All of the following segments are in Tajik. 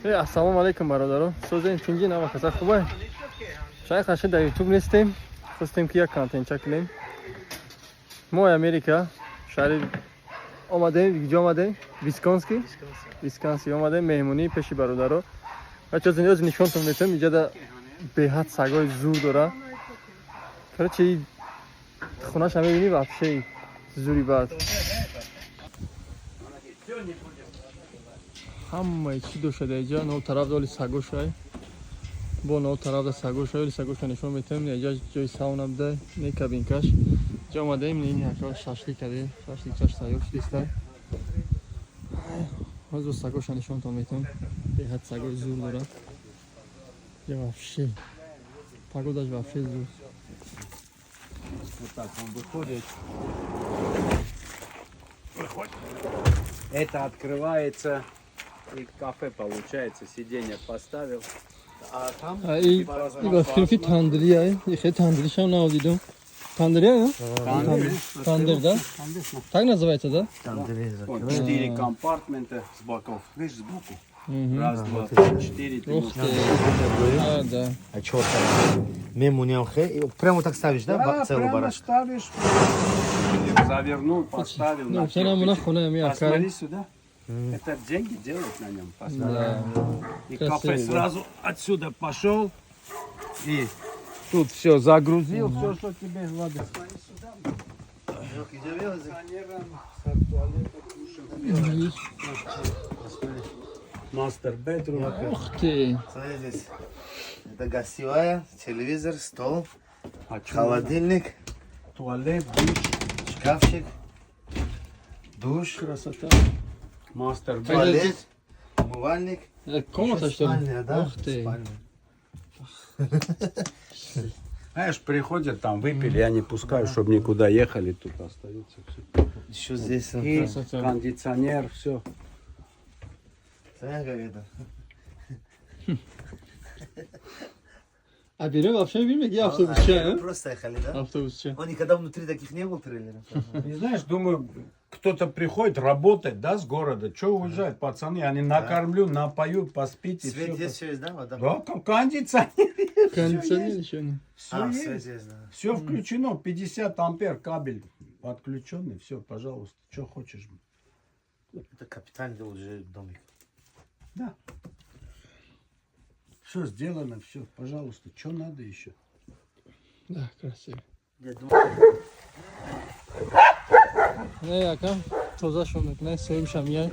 Ассалому алайкум, бародаро. Созем, тинҷи, нава каса хубай? Шайх аше дар YouTube нестем. Хостем, ки як контентча кунем. Мо Америка, шаҳри омадем, ҷо омадем? Висконски? Висконси омадем меҳмонӣ пеши бародаро. Бача, зиндоз нишонтон метам, иҷада беҳад сагои зур дора. Короче, хонаша мебинӣ, вообще зури бад. Ҳамаи чӣ дошта иҷа, но тараф доли сагошай. Бо но тараф да сагошай, оли сагоша нишон метам, иҷа ҷои сауна буда, не кабинкаш. Ҷо омадаем, не яка шашлик кардем, шашликчаш тайёр шудиста. Ҳозир сагоша нишонтон метам. Беҳад сагои зур дорад. Я вообще погодаш вообще зур. Вот так он выходит. Выходит. Это открывается, и кафе получается, сиденье поставил. А там? А и ба фикрам, ки тандирия, и хеле тандиришам надидум. Тандирия, Тандыр. Тандыр, да? Так называется, да? Вот четыре компартмента с боков. Видишь, сбоку? Мгм. Раз, два, три, четыре. Ты Ух ты. А, да. А чё там? Мемуниам хе. Прямо так ставишь, да? Да, Целую прямо барашку. ставишь. Завернул, поставил. Ну, На все нам на кирпич. хона ми акай. Посмотри сюда. Это деньги делают на нем. Посмотри. Да. И Красиво, кафе да. сразу отсюда пошел. И тут все загрузил, все, что тебе надо. Master bedroom. Ух ты. Смотри здесь. Это гостевая, телевизор, стол, А чё холодильник, надо? Туалет, душ. Шкафчик, душ, Красота. Master bedroom. Туалет, умывальник. Это комната, Ещё что ли? спальня, да? Ух ты. Спальня. Знаешь, приходят там, выпили, я не пускаю, чтобы никуда ехали, тут остаются все. Еще здесь. И Красота. Кондиционер, все. Смотри, как это. А берем вообще мимо, где А, автобусча, а? Просто ехали, да? Автобусча. Он никогда внутри таких не был трейлеров. Не знаешь, думаю, кто-то приходит работать, да, с города. Че уезжают, пацаны? Они накормлю, напою, поспите. Свет Всё. есть, все есть, да? Вода? Да, кондиционер. Кондиционер еще не. Все А, свет есть. есть, да. Все включено, 50 ампер кабель подключенный. Все, пожалуйста, что хочешь. Это капитальный уже домик. Да. Все сделано, все, пожалуйста, что надо еще? Да, красиво. Я думаю, Не, якам тоза шон мекунай, соҳибшам яй.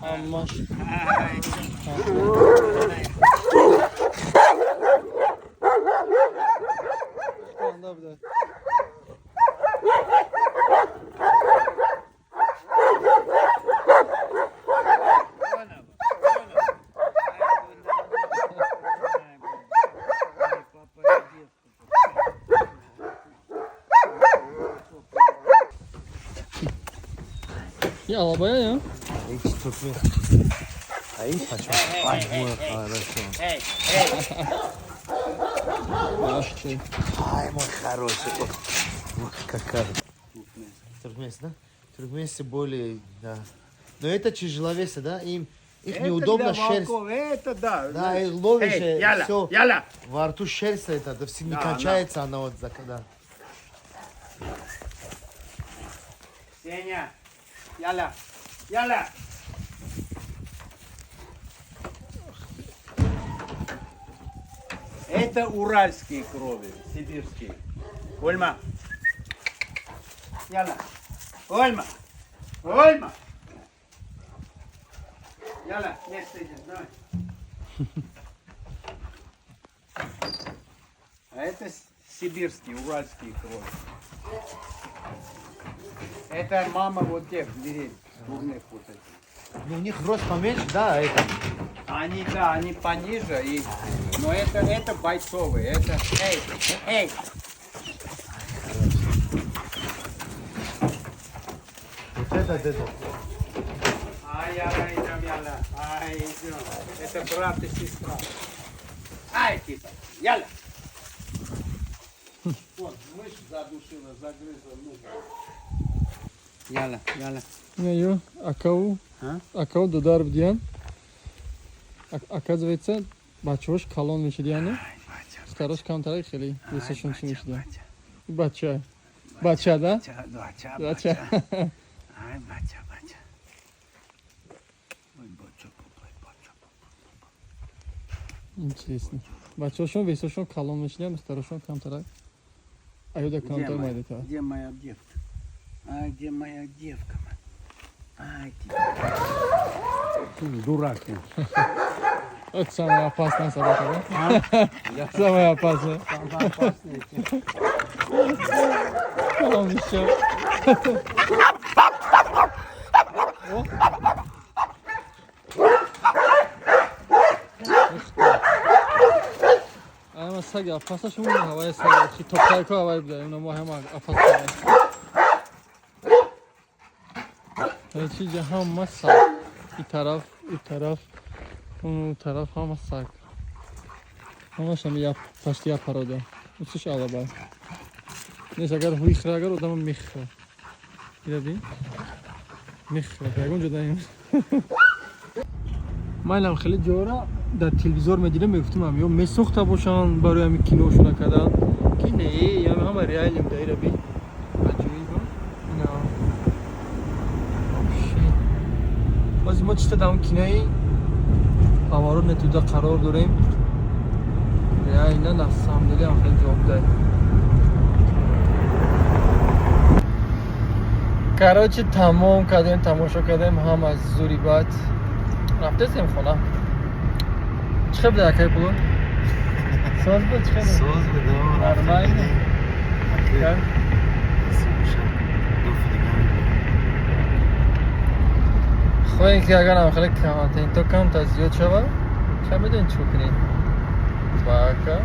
Ҳамаш. Анда буда. Я алабая, я? Эй, туркмен. Ай, почему? Ай, мой хороший. Вообще. Ай, мой хороший. Ох, вот какая. Туркменцы, да? Туркменцы более, да. Но это тяжеловесы, да? Им их неудобно шерсть. Это да. Да, и ловишь, Эй, яла, все. яла. Во рту шерсть это, да, все не Да, кончается она вот за да. Сеня, яла, яла. Это уральские крови, сибирские. Ольма. Яла. Ольма. Ольма. Яла, место идем, давай. А это сибирские, уральские крови. Это мама вот тех зверей, дурных вот этих. Ну, у них рост поменьше, да, а это. Они, да, они пониже, и... но это бойцовые, это... Эй, эй! Вот это, вот это. Ай, яла, идем, яла. Ай, идем. Это брат и сестра. Ай, типа, яла. Вот, мышь задушила, загрызла ногу. Яла, яла. Не, ё, акау. А? Акау додар бидиян. Оказывается, бачаҳош калон мешидияну духтарош камтарак, хеле весашон чӣ мешидия. Бача, бача, да? Бача, бача. Ай, бача, бача. Ой, бача, бача, бача. Интересно. Бачаҳошон весашон калон мешидиян, духтарошон камтарак. Аюда камтар, майдатар. Где моя девка? А, где моя девка? Ай, ты. Дурак ты. Это самая опасная собака, да? Самая опасная. Самая опасная. Он еще. О. Ама саги опасна шумо ҳаваи саги чи топайко ҳаваи буда, има мо ҳама опасна. Чи ҷа ҳама саг. И тараф, и тараф, он тараф ҳама саг. Ҳамаш ҳами як пашти як парода. Усиш алабай. Нес агар ҳуйхра, агар одама мехра. Дидади? Мехра. Ягон ҷо даим. Ман хеле ҷора дар телевизор медидам, мегуфтам, ё месохта бошанд барои ҳами киношона кардан, ки не, ями ҳама реалим даира би. Аҷоиб. Ина. Вообще. Боз мо чита дар он кинои поворот не туда қарор дорем. Реально, на самом деле, ҳам хеле ҷавоб дай. Короче, тамом кардем, тамошо кардем, ҳам аз зури бад рафтесем хона. Чӣ хел буда, акай пуло? Соз буд, чӣ хел буд? Соз буд. Нормально? Как? Ду дига. Хоҳем ки агар ҳам хеле контенто камтар зиёд шавад, ча медонед чӣ кунед? Пока.